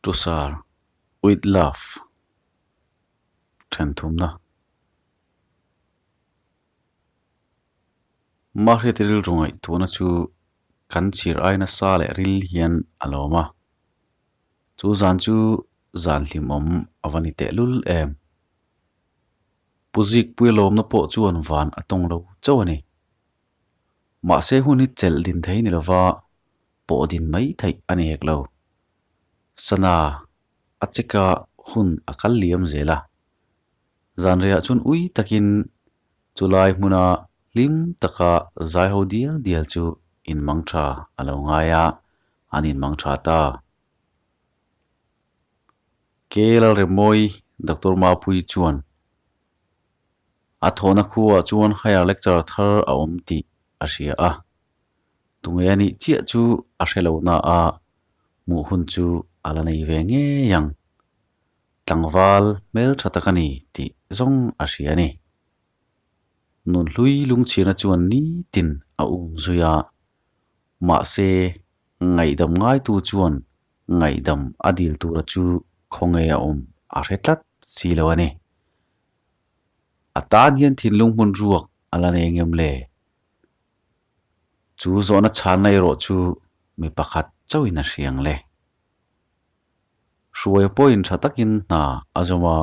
To Sir with Love then thumna. Mahriat rilru ngaihtuahna chu kan chhir ai nasa leh ril hian a lawm a. Chu zan chu zan hlimawm a va ni tehlul em. Pu Zikpuia lawmna pawh chuan van a tawng lo chauh a ni. Mahse hun hi chelh din thei ni lova pawh din mai theih a ni hek lo. Sana a cheka hun a kal liam zel a. Zanriah chuan ui takin chulai hmuna hlim taka zai ho dial dial chu inmang tha a lo ngai a, an inmang tha ta. Kelalremawi Doctor Mapui chuan a thawhna khuaah chuan higher lecturer thar a awm tih a hria a. Tunge a nih chiah chu a hre lo na a, hmuh hun chu a la nei ve ngei ang. Tlangval hmel tha tak a ni tih zawng a hria a ni. Nunhlui lungchhirna chuan nitin a um zui a, mahse ngaihdam ngaitu chuan ngaihdam a dil tura chu khawnge a awm a hre tlat si lo a ni. A tan hian thinlung hmun ruak a la nei ngem le? Chu zawhna chhanna erawh chu mi pakhat chauhin a hriang le. Hruaia pawhin tha takin hna a zawm a,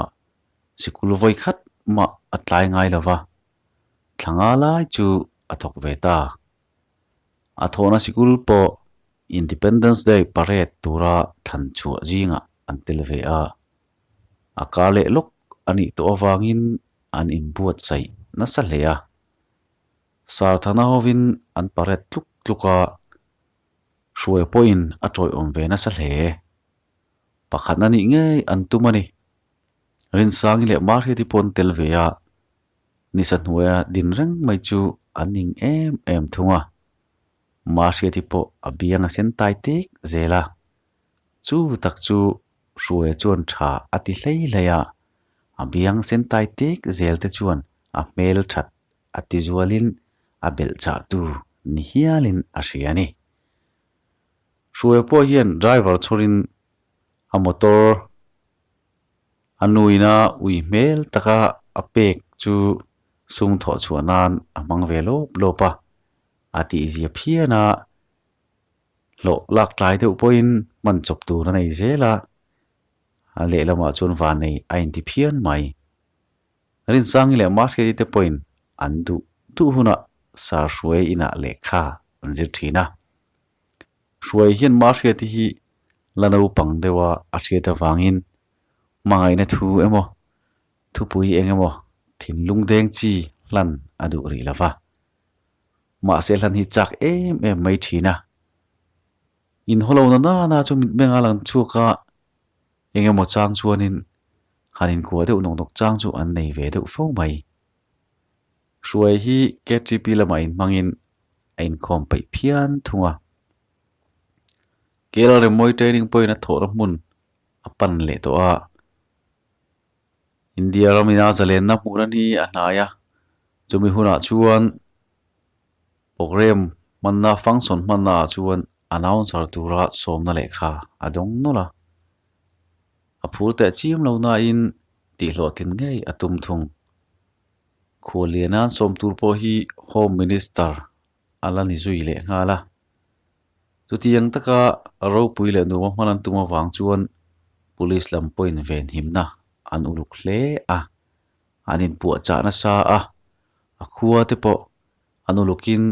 sikul vawi khat mah a tlai ngai lo va, thla nga lai chu a thawk ve ta. A thawhna sikul pawh Independence Day parade tura thlan chhuah zingah an tel ve a, a kar leh lawk a nih tawh avangin an inbuatsaih nasa hle a. Sarthana hovin an parade tluk tluk a, Hruai pawhin a tawih awm ve nasa hle. Pakhat a nih ngei an tum a ni. Rinsangi leh Mahriati pawh an tel ve a, nisa hnuaia din reng mai chu an ning em em thung a. Mahriati pawh a biang a sen tai tek zel a. Chu tak chu Hruaia chuan tha a ti hlei hlei a, a biang sen tai tek zel te chuan a hmel that a ti zualin a belh chah tu ni hialin a hria a ni. Hruaia pawh hian driver chhawrin a motor a nuina ui hmel taka a pek chu sum thawh chhuah nan a hmang ve lawp lawp a, a tihzia phian a, hlawh lak tlai deuh pawhin hman chawp tur a nei zel a, a lehlamah chuan vannei a inti phian mai. Rinsangi leh Mahriati te pawhin an duh duh hunah Sir Hruai inah lehkha an zir thin a. Hruai hian Mahriati hi la naupang deuha a hriat avangin hmangaihna thu emaw, thupui eng emaw thinlung deng chi hlan a duh rih lo va. Mahse hlan hi chak em em mai thin a. Inhaw lo na nana chu mitmeng a lang chhuak a, Eng emaw chang chuanin han inkuah deuh nawk nawk chang chu an nei ve deuh fo mai. Hruai hi KTP lamah inhmangin a inkhawm peih phian thung a. KL Remawi training pawhin a thawhna hmun a pan leh tawh a. India ramina zalenna hmuhna ni a hnai a, chumi hunah chuan Programme hmanna function hmanna ah chuan announcer tura sawmna lehkha a dawng nawlh a, a phur teh chiam lo nain tihhlawhtlin ngei a tum thung. Khualliana sawm tur pawh hi Home Minister a la ni zui leh nghal a, chutiang taka ropui leh nuam a hman an tum avang chuan Police lam pawhin venhimna an uluk hle a, an inpuahchah nasa a, a khua te pawh An ulukin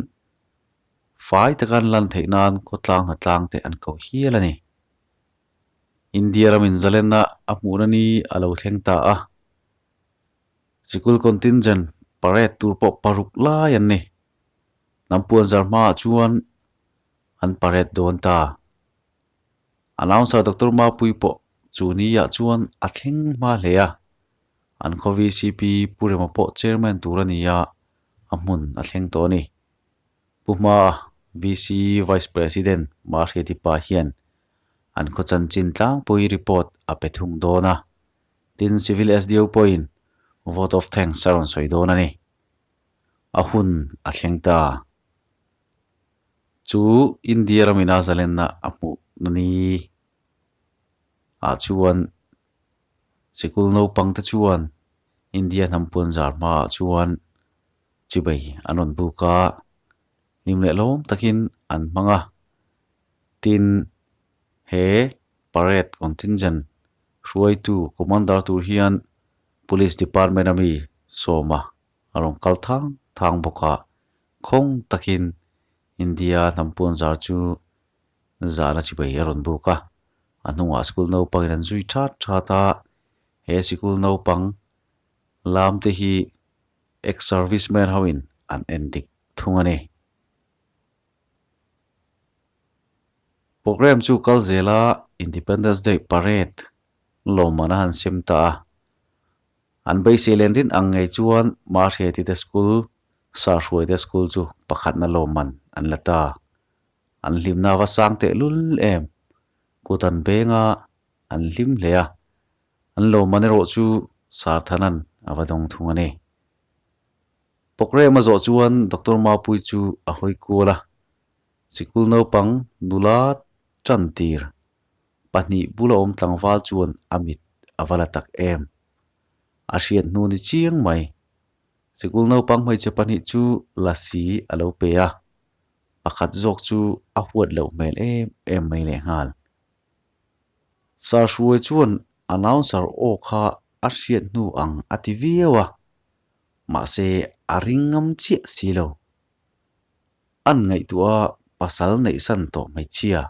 fai taka an lan theih nan khawtlang hnatlang te an ko hial a ni. India ramin zalenna a hmuhna ni a lo thleng ta a. Sikul contingent parade tur pawh paruk lai an ni. Hnam puanzar hmaah chuan an parade dawn ta. Announcer Doctor Mapui pawh chu niah chuan a thleng hma hle a. An khaw VCP Pu Rema pawh chairman tur a ni a. a hmun a thleng tawh a ni. Pu Hmaa VC Vice President Mahriati pa hian an khaw chanchin tlangpui report a pe thung dawn a, tin Civil SDO pawhin vote of thanks a rawn sawi dawn a ni. A hun a thleng ta. Chu India ramina zalenna a hmuh na ni. ah chuan sikul naupang te chuan India hnam puan zar hmaah chuan chibei an rawn buk a hlim leh lawm takin an hmang a tin he parade contingent hruaitu commander tur hian police department ami sawma a rawn kal thang thang bawk a khawng takin India hnam puan zar chu zahna chibei a rawn buk a a hnungah school naupangin an zui that that a he sikul naupang lam te hi ex service man ho in an en dik thung a ni. Programme chu kal zel a Independence Day parade lawmman a han sem ta a an beisei len rin ang ngei chuan Mahriati te school Sahruai te school chu pakhatna lawmman an la ta. An hlimna va sang teh lul em. Kut an beng a, an hlim hle a. An lawmman erawh chu Sarthanan a va dawng thung a ni. Programme a zawh chuan Doctor Mapui chu a hawi kual a. Sikul naupang nula tan tir pahnih bula awm tlangval chuan a mit a va la tak em. A hriat hnu ni chiang mai. Sikul naupang hmeichhe pahnih chu lasi a lo pe a. Pakhat zawk chu a huat loh hmel em em mai lehnghal. Sir Hruai chuan announcer aw kha a hriat hnu ang a ti viau a, mahse a ring ngam chiah si lo. An ngaihtuah a pasal neihsan tawh hmeichhia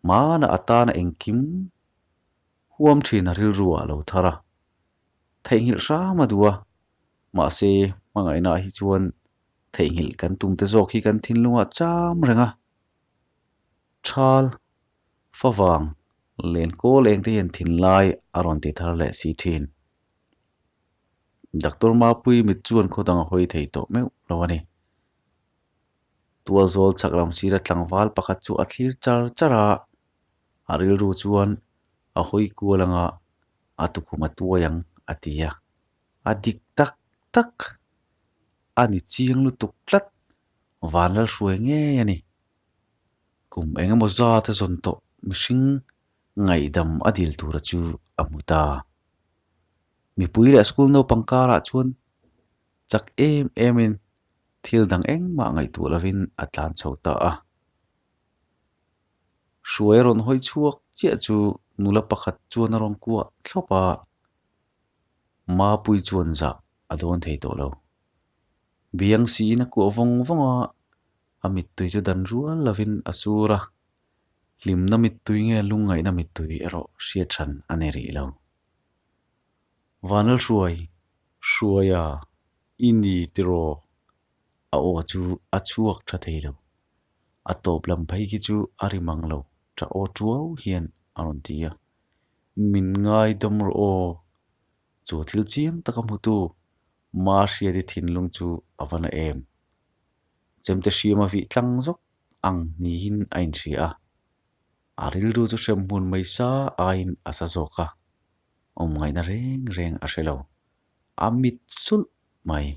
hmana atana engkim huam thin a rilru ah lo thar a, theihnghilh hram a duh a, mahse hmangaihna ah hi chuan Theihnghilh kan tum te zawk hi kan thinlungah cham reng a, thal, favang, len kawl eng te hian thinlai a rawn ti thar leh si thin. Doctor Mapui mit chuan khaw dang a hawi thei tawh meuh lo a ni. Tualzawl chhak lam sira tlangval pakhat chu a thlir char char a, a rilru chuan a hawi kual anga a tukhum a tuai ang a ti a. A dik tak tak a ni chiang lutuk tlat Vanlalhruai ngei a ni. Kum eng emaw zat a zawn tawh mihring ngaihdam a dil tura chu a hmu ta. Mipui leh school naupang karah chuan chak em emin thil dang engmah ngaihtuah lovin a tlan chho ta a. Hruai a rawn hawi chhuak chiah chu nula pakhat chuan a rawn kuah thlawp a. Mapui chuan zah a dawn thei tawh lo. Biang siin a kuah vawng vawng a, a mittui chu dan rual lovin a sur a, hlimna mittui nge lungngaihna mittui erawh hriat hran a ni rih lo. Vanlalhruai, Hruaia, i ni tiraw? A aw chu a chhuak tha thei lo. A tawp lam phei khi chu a ri mang lo, tha aw tuau hian a rawn ti a. Min ngaidam rawh aw. Chu thil chiang taka hmutu Mahriati thinlung chu a va na em. Chemte hriam a vih tlang zawk ang niin a inhria a. A rilru chu hremhmun mai sa aiin a sa zawk a, awm ngaihna reng reng a hre lo. A mit sulh mai.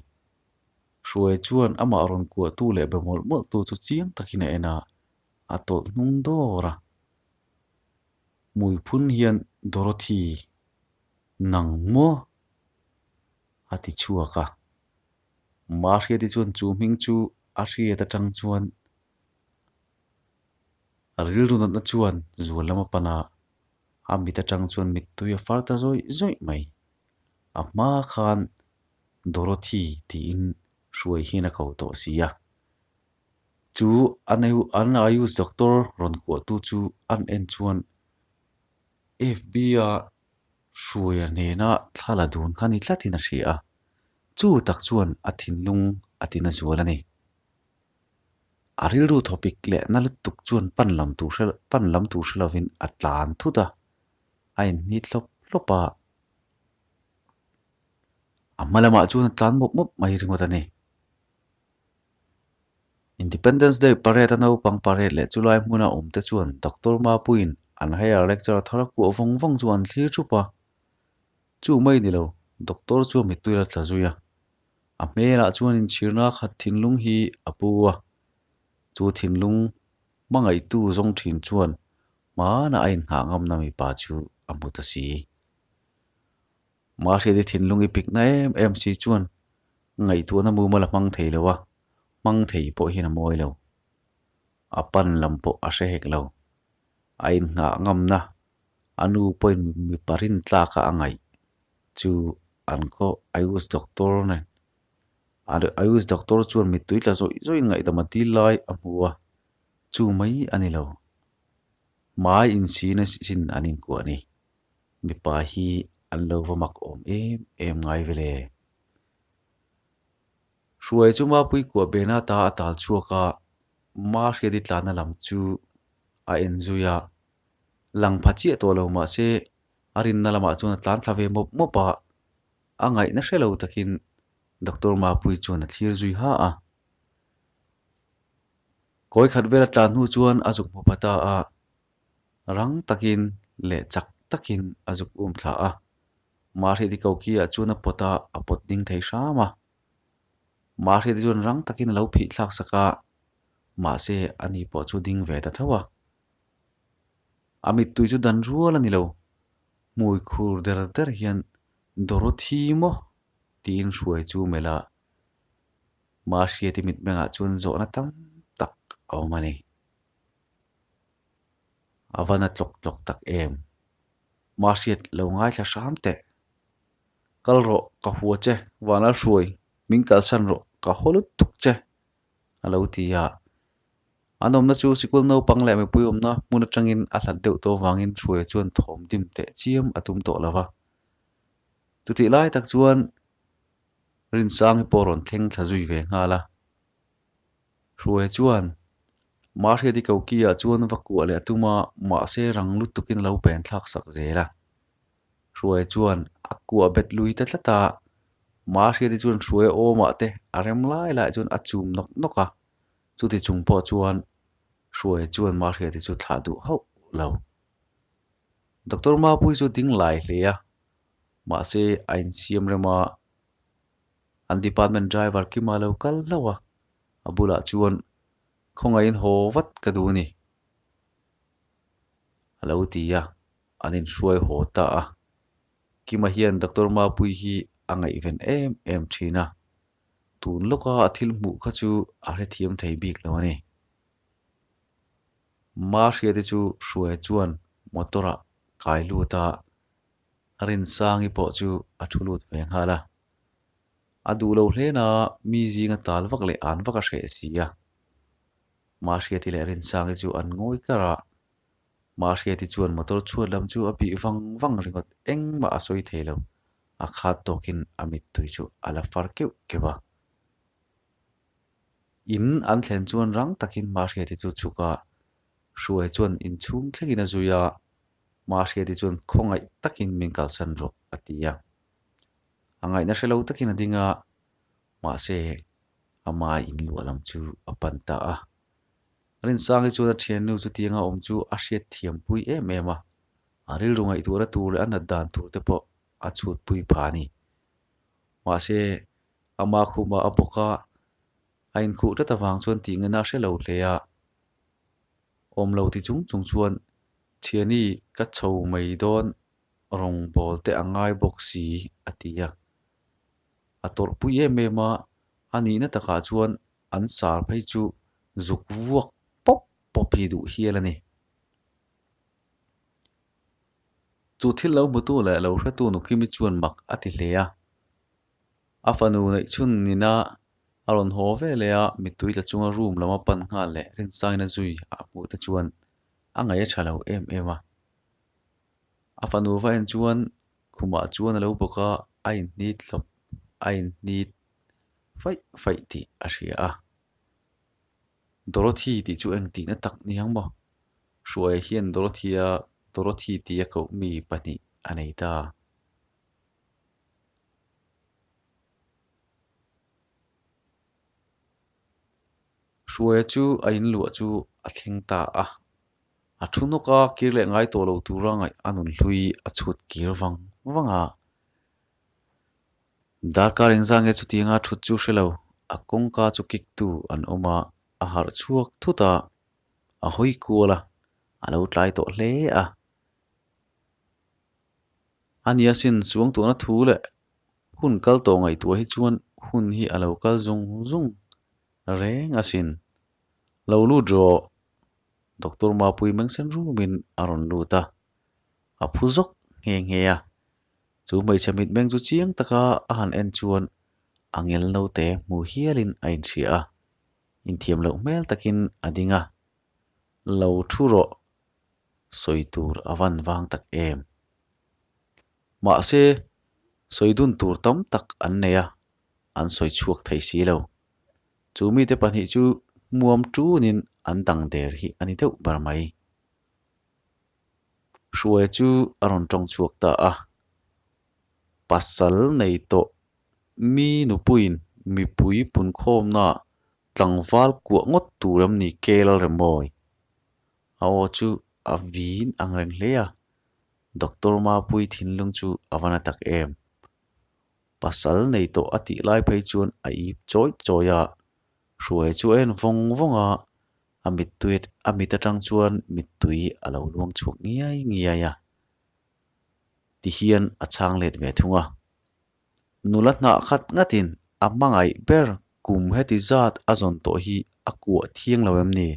Hruai chuan amah rawn kuahtu leh be mawlh mawlhtu chu chiang takin a en a, a tawlh hnung dawr a. Hmui phun hian Dorothy nang maw? a ti chhuak a. Mahriati chuan chu hming chu a hriat atang chuan a rilru natna chuan zual lam a pan a, a mit atang chuan mittui a far ta zawih zawih mai. A hma khan Dorothy tiin hruai hian a ko tawh si a. Chu an Ayush doctor rawn kuahtu chu an en chuan F_B a hruaia hnena thla la dun kha ni tlatin a hria a, chu tak chuan a thinlung a tina zual a ni. A rilru thawpik leh na lutuk chuan pan lam tur hre pan lam tur hre lovin a tlan thut a, a inhnit hlawp hlawp a. A hma lamah chuan a tlan mawp mawp mai ringawt a ni. Independence Day parade a naupang parade leh chulai hmuna awm te chuan Doctor Mapuiin an higher lecturer thar a kuah vawng vawng chu an thlir thup a. Chu mai ni lo, Doctor chu a mittui la tla zui a. A hmelah chuan inchhirna khat thinlung hi a pu a. Chu thinlung hmangaihtu zawng thin chuan hmanah a inhnah ngamna mipa chu a. a hmu ta si. Mahriati thinlung i pikna em em si chuan ngaihtuahna mumal a hmang thei lo a, hmang thei pawh hian a mawi lo. A pan lam pawh a hre hek lo. A innghah ngamna a nu pawhin mipa rintlaka a ngaih chu an khaw Ayush doctor nen Ayush doctor chuan mittui tla zawih zawih ngaihdam a dil lai a hmu a, chu mai a ni lo. Hmai insina sin an inkuah a ni. Mipa hi an lo va mak awm em em ngai ve le. Hruai chu Mapui kuah bena ta a tal chhuak a, Mahriati tlana lam chu a en zui a. Lang pha chiah tawh lo mah se a rinna lamah chuan a tlan thla ve mawp mawp a, a ngaihna hre lo takin Doctor Mapui chuan a thlir zui ha a. Kawi khat vel a tlan hnu chuan a zuk hmu pha ta a, rang takin leh chak takin a zuk um thla a. Mahriati koki-ah chuan a pawt a, a pawt ding thei hram a. Mahriati chuan rang takin a lo phih thlak sak a, mahse ani pawh chu ding ve ta tho a. A mittui chu dan rual a ni lo, hmui khur der der hian Dorothy maw? tiin hruai chu melh a, Mahriati mitmengah chuan zawhna tam tak a awm a ni. A va na tlawk tlawk tak em? Mahriat lo ngaithla hram teh. Kal rawh, ka hua che, Vanlalhruai, min kalsan rawh, ka haw lutuk che, a lo ti a. An awmna chu sikul naupang leh mipui awmna hmun atangin a hlat deuh tawh avangin Hruaia chuan thawm dim teh chiam a tum tawh lo va. Chutih lai tak chuan Rinsangi pawh rawn thleng thla zui ve nghal a. Hruaia chuan Mahriati koki-ah chuan va kuah leh a tum a, mahse rang lutukin a lo pen thlak sak zel a. Hruaia chuan a kuah bet lui ta tlat a, Mahriati chuan Hruaia awmah te a rem lai lai chuan a chum nawk nawk a, chuti chung pawh chuan Hruaia chuan Mahriati chu thlah duh hauh lo. Doctor Mapui chu ding lai hle a, mahse a insiam rem a, an department driver Kima lo kal hlauh a, a bulah chuan khawngaihin haw vat ka duh a ni a lo ti a. an inhruai haw ta a. Kima hian Doctor Mapui hi a ngaihven em em thin a, tun lawka a thil hmuh kha chu a hrethiam thei bik lo a ni. Mahriate chu Hruaia chuan motor ah kai lut a, Rinsangi pawh chu a thu lut ve nghal a. A duh lo hle na mi zinga tal vak leh an vak a hreh si a. Mahriati leh Rinsangi chu an ngawi kar a, Mahriati chuan motor chhuat lam chu a bih vang vang ringawt engmah a sawi thei lo, a khat tawkin a mittui chu a la far keuh keuh a. In an thlen chuan rang takin Mahriati chu chhuk a, Hruai chuan inchhung thlengin a zui a, Mahriati chuan khawngaih takin min kalsan rawh a ti a. A ngaihna hre lo takin a ding a, mahse ama inluah lam chu a pan ta a. Rinsangi chuan a thiannu chutianga awm chu a hriat thiampui em em a, a rilru ngaihtuahna tur leh a nat dan tur te pawh a chhutpui pha a ni. Mahse, ama khumah a bawk a, a inkhuh tlat avang chuan tihngena a hre lo hle a. Awm lo ti chung chung chuan thiani ka chho mai dawn rawngbawl te a ngai bawk si a ti a. A tawrhpui em em a, a nihna takah chuan an sar phei chu zuk vuak pawp pawp hi duh hial a ni. Chu thil lo hmutu leh lo hretu Nukimi chuan mak a ti hle a. A fanu neih chhun nina a rawn haw ve leh a, mittui tla chunga room lama pan nghal leh Rinsaina zui a hmuh te chuan a ngaih a tha lo em em a. A fanu va en chuan khumah chuan a lo bawk a, a inhnit hlawp a inhnit faih faih tih a hria a. Dorothy tih chu eng tihna tak ni ang maw? Hruaia hian Dorothy-a Dorothy tih a koh mi pahnih a nei ta. Hruaia chu a inluah chu a thleng ta a. A thu nawk a, kir leh ngai tawh lo tura ngaih a nun hlui a chhut kir vang vang a. Darkar engzah nge chutianga thut chu hre lo, a kawngka chu kik tu an awm a, a harh chhuak thut a, a hawi kual a, a lo tlai tawh hle a. A nia sin suang tawhna thu leh hun kal tawh ngaihtuah hi chuan hun hi a lo kal zung zung reng asin. Lo lut rawh. Doctor Mapui mengsen rumin a rawn lut a, a phu zawk nghe nghe a. Chu hmeichhe mitmeng chu chiang taka a han en chuan a ngel naute hmu hialin a inhria a, inthiam loh hmel takin a ding a. Lo thu rawh, sawi tur a van vang tak em. Mahse, sawi dun tur tam tak an nei a, an sawi chhuak thei si lo. Chu mite pahnih chu hmuam tunin an dang der hi a ni deuh ber mai. Hruaia chu a rawn tawng chhuak ta a, Pasal nei tawh mi nupuiin mipui punkhawmnaah tlangval kuah ngawt tur em ni kel remawi? A aw chu a vin ang reng hle a, Doctor Mapui thinlung chu a va na tak em. Pasal nei tawh a tih lai phei chuan a ip chawi chawi a, Hruaia chu a en vawng vawng a, a mittui a mit atang chuan mittui a lo luang chhuak ngiai ngiai a, ti hian a chhang let ve thung a. Nula hnah khat ngatin a hmangaih ber kum heti zat a zawn tawh hi a kuah thiang lo em ni?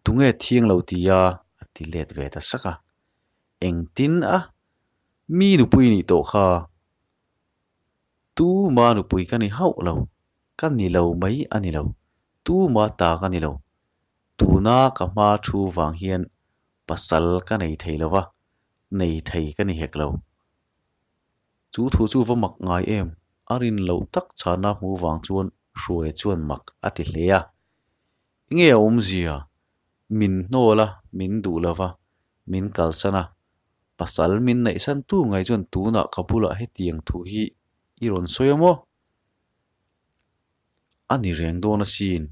Tunge thiang lo ti a? a ti let ve ta sak a. Engtin a? Mi nupui nih tawh kha? Tuma nupui ka ni hauh lo, ka ni lo mai a ni lo, tuma ta ka ni lo. Tuna ka hma thu vang hian pasal ka nei thei lo va, nei thei ka ni hek lo. Chu thu chu va mak ngai em? A rin loh tak chhana hmu vang chuan Hruaia chuan mak a ti hle a. Enge a awmzia? Min hnawl a, min duh lo va, min kalsan a. Pasal min neihsan tu ngai chuan tunah ka bulah hetiang thu hi i rawn sawi a maw? A ni reng dawn asin.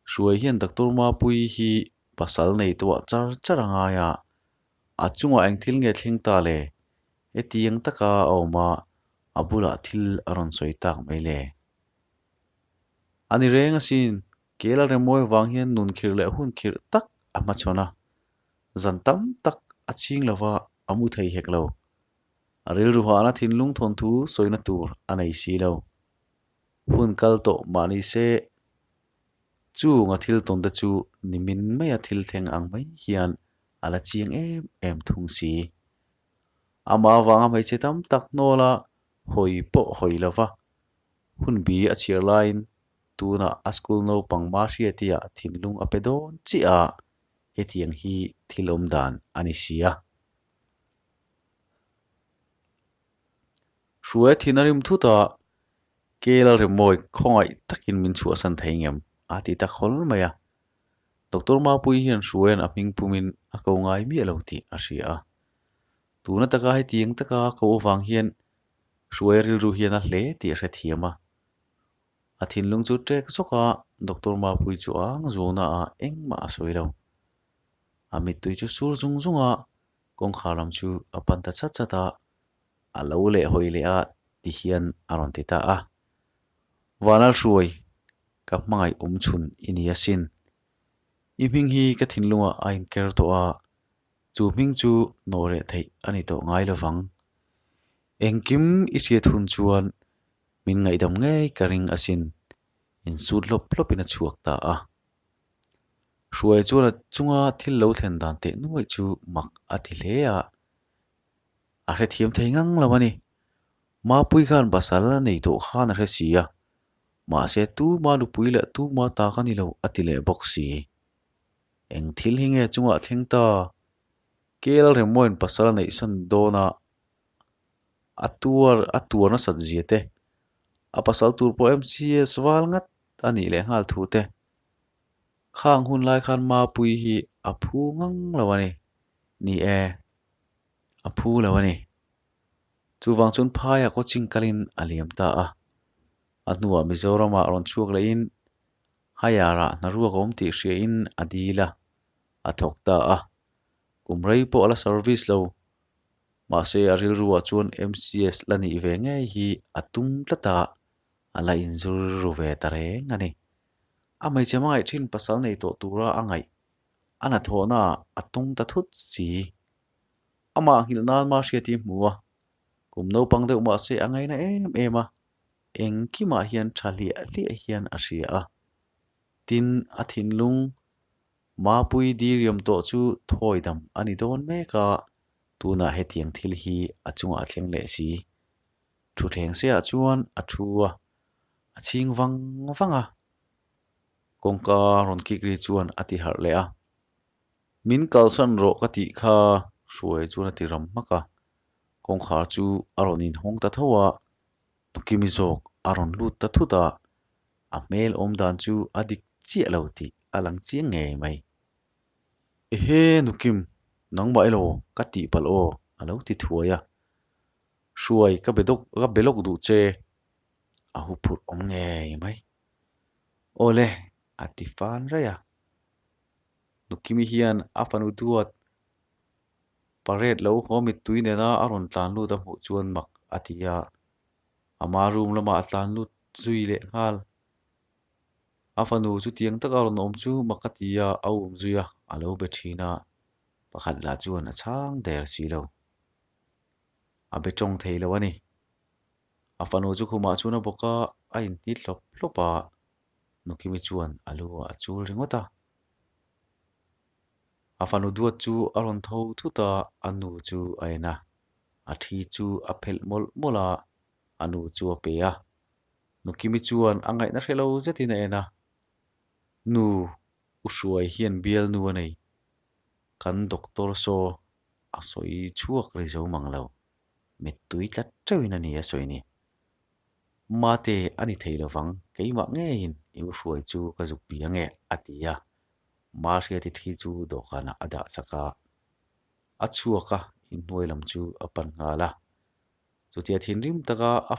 Hruai hian Doctor Mapuii hi pasal nei tawh char char a ngai a, a chungah eng thil nge thleng ta le? Hetiang taka a awm a, a bulah thil a rawn sawi tak mai le. A ni reng asin, Kela remawi vang hian nun khirh leh hun khirh tak a hmachhawn a, zan tam tak a chhing lova a mu thei hek lo. A rilru hahna thinlung thawnthu sawina tur a nei si lo. Hun kal tawh mah ni se, chunga thil tawn te chu nimin maia thil thleng ang mai hian a la chiang em em thung si. Amah avanga hmeichhe tam tak hnawla hawi pawh hawi lova hun bi a chhiar laiin tunah a school naupang Mahriati-ah thinlung a pe dawn chiah a, hetiang hi thil awm dan a ni si a. Hruaia thin a rim thut a, Kel rimawi khawngaih takin min chhuahsan thei ngem a ti ta khawl mai a. Doctor Mapuii hian Hruaia'n a hming pumin a ko ngai miah lo tih a hria a. Tuna taka hetiang taka ko avang hian Hruaia rilru hian a hle tih a hrethiam a. A thinlung chu ṭek zawk a, Doctor Mapuii chu a ang zuana a, engmah a sawi lo. A mittui chu sur zung zung a, kawngkhar lam chu a pan ta chat chat a, a lo leh hawi leh a ti hian a rawn ti ta a. Vanlalhruai, ka hmangaih awm chhun i ni asin. I hming hi ka thinlungah a inker tawh a, chu hming chu nawh reh theih a ni tawh ngai lovang. Engkim i hriat hun chuan min ngaihdam ngei ka ring asin, insut hlawp hlawpin a chhuak ta a. Hruai chuan a chunga thil lo thlen dan teh nuaih chu mak a ti hle a, a hrethiam thei ngang lo a ni. Mapui khan pasal a nei tawh khan a hre si a, mahse tuma nupui leh tuma ta ka ni lo a ti leh bawk si. Eng thil hi nge chungah thleng ta? Kel Remawiin pasal a neihsan dawn a, a tuar a tuar nasat zia te, a pasal tur pawh MCS val ngat a nih leh nghal thu te. Khang hun lai khan Mapui hi a phu ngang lo a ni. Ni e, a phu lo a ni. Chuvang chuan phaiah coaching kalin a liam ta a. A hnuah Mizoramah rawn chhuak lehin Higher-ah hnaruak a awm tih hriain a dil a, a thawk ta a. Kum rei pawh a la service lo. Mahse a rilruah chuan MCS la nih ve ngei hi a tum tlat a, a la inzur ru ve ta reng a ni. A hmeichhe hmangaih thin pasal nei tawh tura a ngaih a hnathawhnaah a tung ta thut si. Amah nghilh nan mah hriat hi hmu a. Kum naupang deuh mah se a ngaina em em a, engkimah hian tha hliah hliah hian a hria a. Tin, a thinlung Mapui diriam tawh chu thawi dam a ni dawn mek a, tunah hetiang thil hi a chungah a thleng leh si. Thutthleng seah chuan a thu a, a chhing vang vang a. Kawngka rawn kik ri chuan a ti harh leh a. Min kalsan rawh ka tih kha Hruai chuan a ti ram hmak a. Kawngkhar chu a rawn inhawng ta tho a, Nukimi zawk a rawn lut ta thut a, a hmel awm dan chu a dik chiah lo tih a lang chiang ngei mai. Ehe Nukim, nangmah elaw ka tih palh aw a lo ti thuai a. Hruai ka be dawk ka be lawk duh che a hu phurh awm ngei mai. Awle a ti fan raih a. Nukimi hian a fanu duat Parade lo haw mittui nena a rawn tlan lut a hmuh chuan mak a ti a, ama room lamah a tlan lut zui leh nghal. A fanu chutiang taka rawn awm chu mak a ti a, a um zui a, a lo be thin a, pakhat lah chuan a chhang der si lo. A be tawng thei lo a ni. A fanu chu khumah chuan a bawk a, a inhnit hlawp hlawp a, Nukimi chuan a lu ah a chul ringawt a. A fanu duat chu a rawn tho thut a, a nu chu a en a. A thi chu a phelh mawlh mawlh a, a nu chu a pe a. Nukimi chuan a ngaihna hre lo zetin a en a. Nu, U Hruai hian bial nu a nei. Kan doctor saw a sawi chhuak ri zo mang lo. Mittui tlat teuhin a ni a sawi ni. Mate a ni thei lovang, keimah ngeiin i U Hruai chu ka zuk bia nge a ti a. Mahriati thi chu dawhkanah a dah chak a, a chhuak a, inhnuai lam chu a pan nghal a. Chutia thinrim taka a.